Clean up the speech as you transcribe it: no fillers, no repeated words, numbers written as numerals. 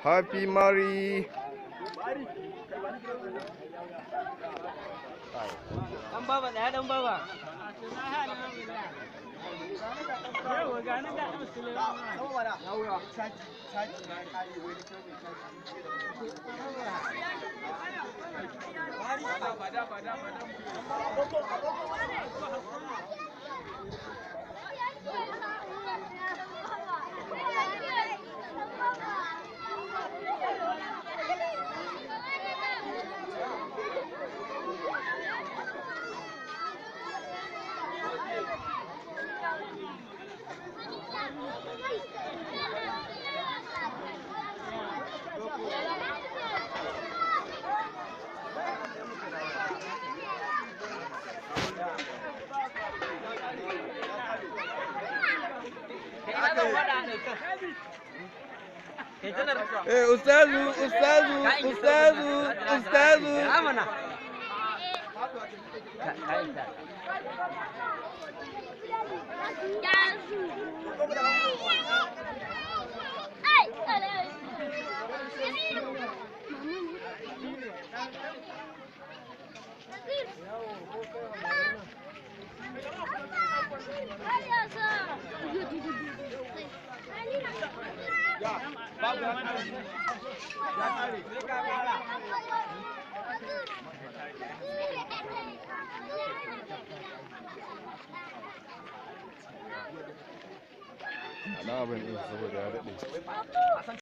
Happy Mary. Dan baba ɗaya, dan baba. Yau ga ni ga Suleiman. Eh, ustazu, ustazu, ustazu, ustazu. Amana. Ana abin ɗin saboda ya daɗe.